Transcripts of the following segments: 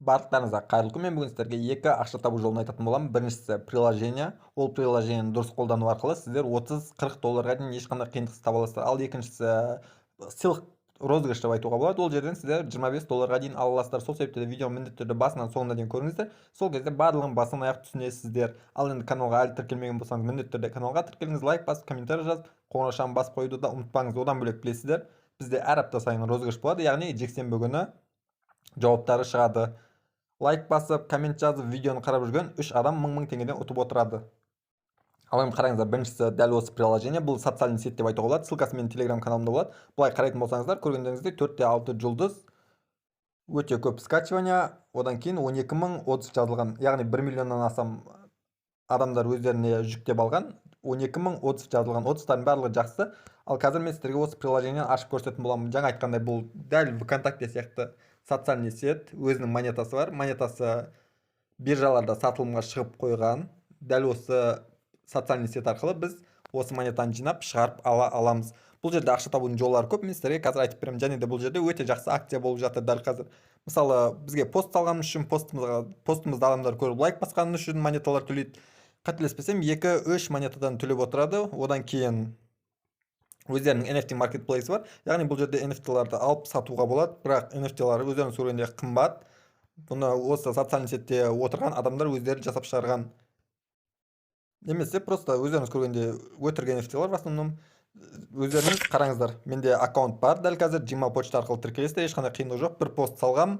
Барлықтарыңызға қайырлы күн! Мен бүгін сіздерге екі ақша табу жолын айтатын боламын. Біріншісі – приложение. Ол приложениені дұрыс қолдану арқылы сіздер 30-40 долларға дейін ешқандай қиындықсыз таба аласыздар. Ал екіншісі – сыйлық, розыгрыш деп айтуға болады. Ол жерден сіздер 25 долларға дейін ала аласыздар. Сол себепті де видеоны міндетті түрде басынан соңына дейін көріңіздер. Сол кезде барлығын басынан аяқ түсінесіздер. Ал енді каналға әлі тіркелмеген болсаңыз, міндетті түрде каналға тіркеліңіз, лайк басып, комментарий жазып, қоңыраушаны басып қоюды да ұмытпаңыз. Одан бөлек, білесіздер, бізде әр апта сайын розыгрыш болады, яғни жексенбі күні жауаптары шығады. Лайк басып, коммент жазып, видеоны қарап жүрген үш адам мың мың теңгеден ұтып отырады. Ал енді қараңыздар, біріншісі – дәл осы приложение. Бұл социальный сеть деп айтуға болады. Ссылкасы менің телеграм каналымда болады. Былай қарайтын болсаңыздар, көргендеріңіздей, 4,6 жұлдыз, өте көп скачивание, одан кейін 12 мың отзыв жазылған, яғни 1 миллионнан астам адамдар өздеріне жүктеп алған. 12 мың отзыв жазылған, отзывтардың барлығы жақсы. Ал қазір мен сіздерге осы приложениені ашып көрсететін боламын. Жаңа айтқандай, бұл дәл ВКонтакте сияқты социальный сеть, өзінің монетасы бар, монетасы биржаларда сатылымға шығып қойған. Дәл осы социальный сеть арқылы біз осы монетаны жинап, шығарып ала аламыз. Бұл жерде ақша табудың жолдары көп, мен сіздерге қазір айтып беремін. Және де бұл жерде өте жақсы акция болып жатыр дәл қазір. Мысалы, бізге пост салғанымыз үшін, постымызды адамдар көріп, лайк басқаны үшін монеталар төлейді. Қателеспесем, 2-3 монетадан төлеп отырады. Одан кейін өздерінің NFT маркетплейсі бар, яғни бұл жерде NFT-ларды алып сатуға болады. Бірақ NFT-лар, өздеріңіз көргендей, қымбат. Бұны осы социальный сетьте отырған адамдар өздері жасап шығарған немесе просто, өздеріңіз көргендей, өтірік NFT-лар в основном. Өздеріңіз қараңыздар, менде аккаунт бар дәл қазір. Gmail почта арқылы тіркелесіздер, ешқандай қиындығы жоқ. Бір пост салғам,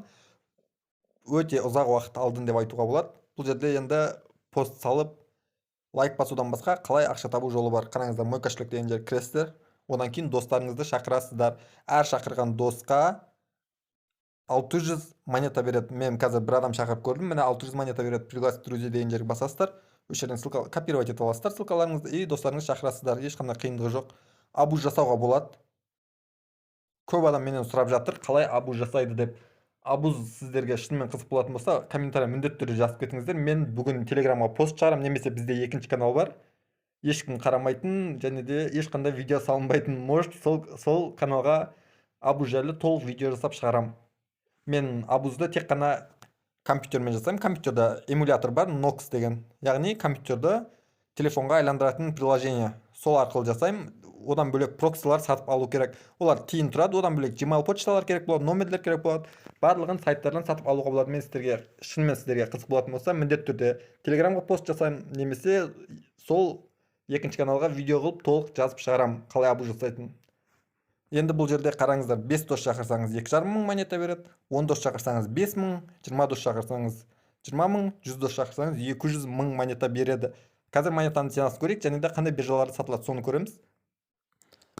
өте ұзақ уақыт алдым деп айтуға болады. Бұл жерде енді пост салып, лайк басудан басқа қалай ақша табу жолы бар? Қараңыздар, «Мой кошелек» деген жерге кіресіздер, одан кейін достарыңызды шақырасыздар. Әр шақырған досқа 600 монета береді. Мен қазір бір адам шақырып көрдім, міне, 600 монета береді. «Пригласить друзей» деген жерге басасыздар, осы жерден ссылка копировать етіп аласыздар ссылкаларыңызды и достарыңызды шақырасыздар, ешқандай қиындығы жоқ. Абуз жасауға болады. Көп адам менен сұрап жатыр, қалай абуз жасайды деп. Абуз сіздерге шынымен қызық болатын болса, комментарий міндетті түрде жазып кетіңіздер. Мен бүгін телеграмға пост шығарамын немесе бізде екінші канал бар, ешкім қарамайтын және де ешқандай видео салынбайтын. Может, сол каналға абуз жайлы толық видео жасап шығарамын. Мен абузды тек қана компьютермен жасаймын. Компьютерде эмулятор бар, Nox деген, яғни компьютерді телефонға айландыратын приложение, сол арқылы жасаймын. Одан бөлек проксилар сатып алу керек, олар тиын тұрады. Одан бөлек Gmail почталар керек болады, номерлер керек болады. Барлығын сайттардан сатып алуға болады. Мен сіздерге шынымен, сіздерге қызық болатын болса, міндетті түрде телеграмға пост жасаймын немесе сол екінші каналға видео қылып, толық жазып шығарамын қалай абуз жасайтынын. Енді бұл жерде қараңыздар: 5 дос шақырсаңыз, 2,5 мың монета береді, 10 дос шақырсаңыз, 5000, 20 дос шақырсаңыз, 20 000, 100 дос шақырсаңыз, 200 000 монета береді. Қазір монетаның ценасын көрейік және де қандай биржаларда сатылады, соны көреміз.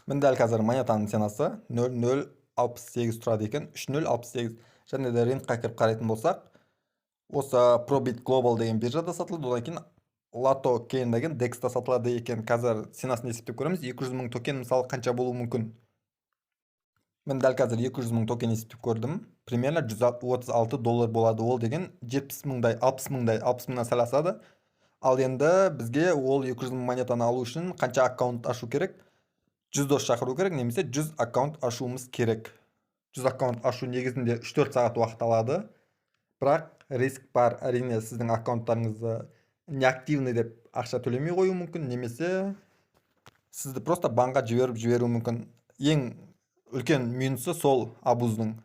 Міне, дәл қазір монетаның ценасы 0,068 тұрады екен, 3068. Және де рынокқа кіріп қарайтын болсақ, осы Probit Global деген биржада сатылады, одан кейін Лато Кен деген DEX-та сатылады екен. Қазір ценасын есептеп көреміз. 200 мың токен, мысалы, қанша болуы мүмкін? Мен дәл қазір 200 мың токен есептеп көрдім, примерно 136 доллар болады. Ол деген 70 мыңдай, 60 мыңдай, 60 мыңнан сәл асады. Ал енді бізге ол 200 мың монетаны алу үшін қанша аккаунт ашу керек? 100 дос шақыру керек немесе 100 аккаунт ашуымыз керек. 100 аккаунт ашу негізінде 3-4 сағат уақыт алады, бірақ риск бар, әрине. Сіздің аккаунттарыңызды неактивный деп ақша төлемей қоюы мүмкін немесе сізді просто банға жіберіп жіберуі мүмкін. Ең үлкен минусы сол абуздың.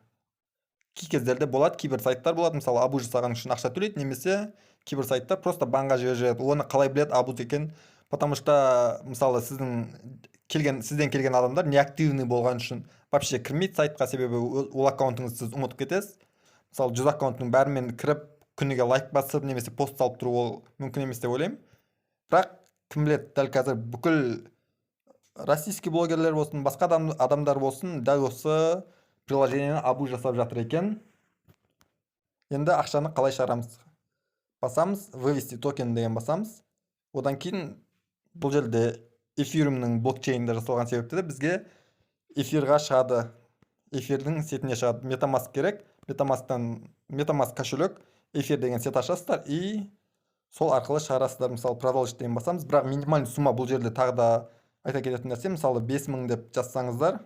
Кей кездерде болады, кейбір сайттар болады, мысалы, абуз жасаған үшін ақша төлейді немесе кейбір сайттар просто банға жіберіп жібереді. Оны қалай біледі абуз екенін? Потому что, мысалы, сізден келген адамдар неактивный болған үшін вообще кірмейді сайтқа, себебі ол аккаунтыңызды сіз ұмытып кетесіз. Мысалы, 100 аккаунттың бәрімен кіріп, күніге лайк басып немесе пост салып тұру, ол мүмкін емес деп ойлаймын. Бірақ кім біледі, дәл қазір бүкіл российский блогерлер болсын, басқа адамдар болсын, дәл осы приложениені абуз жасап жатыр екен. Енді ақшаны қалай шығарамыз? Басамыз, «Вывести токен» деген басамыз. Одан кейін бұл жерде эфириумның блокчейнінде жасалған себепті де бізге эфирға шығады, эфирдің сетіне шығады. Metamask керек. Metamask'тан Metamask кошелек, эфир деген сет ашасыздар и сол арқылы шығарасыздар. Мысалы, «Продолжить» деген басамыз. Бірақ минимальный сумма, бұл жерде тағы да айта кететін нәрсе, мысалы, 5000 деп жазсаңыздар,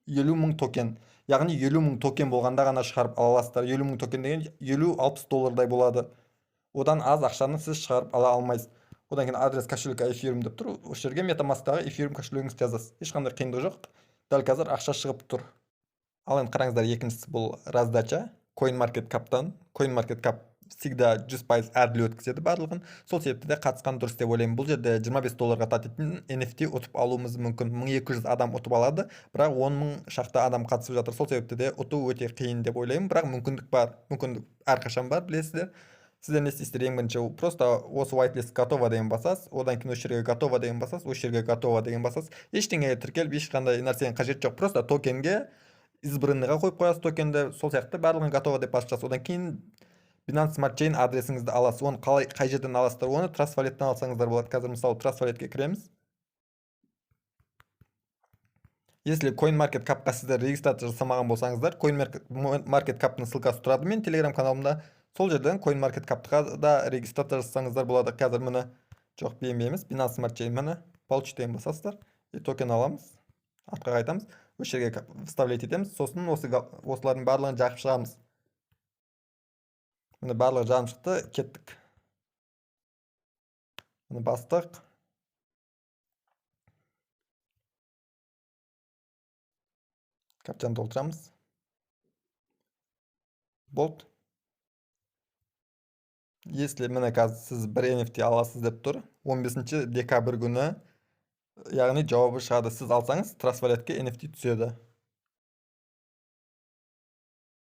50 000 токен. Яғни 50 000 токен болғанда ғана шығарып ала аласыздар. 50 000 токен деген 50-60 доллардай болады. Одан аз ақшаны сіз шығарып ала алмайсыз. Одан кейін адрес кошелька эфириум деп тұр. Осы жерге MetaMask'тағы эфириум кошелегіңізді жазасыз. Ешқандай қиындығы жоқ. Дәл қазір ақша шығып тұр. Ал енді қараңыздар, екіншісі бұл раздача CoinMarketCap'тан. CoinMarketCap всегда 100% әділ өткізеді барлығын. Сол себепті де қатысқан дұрыс деп ойлаймын. Бұл жерде 25 долларға татитын NFT ұтып алуымыз мүмкін. 1200 адам ұтып алады, бірақ 10 000 шақты адам қатысып жатыр. Сол себепті де ұту өте қиын деп ойлаймын, бірақ мүмкіндік бар. Мүмкіндік әрқашан бар, білесіздер. Сіздер не істейсіздер? Ең бірінші просто осы whitelist готово деген басасыз, одан кейін осы жерге готово деген басасыз, осы жерге готово деген басасыз. Ештеңеге тіркеліп, ешқандай нәрсенің қажеті жоқ. Просто токенге избранныйға қойып қоясыз токенді, сол сияқты барлығын готово деп басып шығасыз. Одан кейін Binance Smart Chain адресіңізді аласыз. Оны қалай, қай жерден аласыздар? Оны Trust Wallet'тен алсаңыздар болады. Қазір мысалы Trust Wallet'ке кіреміз. Если CoinMarketCap'қа сіздер регистрация жасамаған болсаңыздар, CoinMarketCap'тың ссылкасы тұрады мен Telegram каналымда. Сол жерден CoinMarketCap'қа да регистрация жасасаңыздар болады. Қазір міне, жоқ, BNB емес, Binance Smart Chain, міне, получить деген басасыздар. И токен аламыз. Артқа қайтамыз. Осы жерге вставлять етеміз. Сосын осылардың барлығын жағып шығамыз. Міне, барлығы жанып шықты, кеттік. Міне, бастық. Капчаны толтырамыз. Болды. Если міне қазір сіз бір NFT аласыз деп тұр, 15 декабрь күні, яғни жауабы шығады. Сіз алсаңыз, Trust Wallet'ке NFT түседі.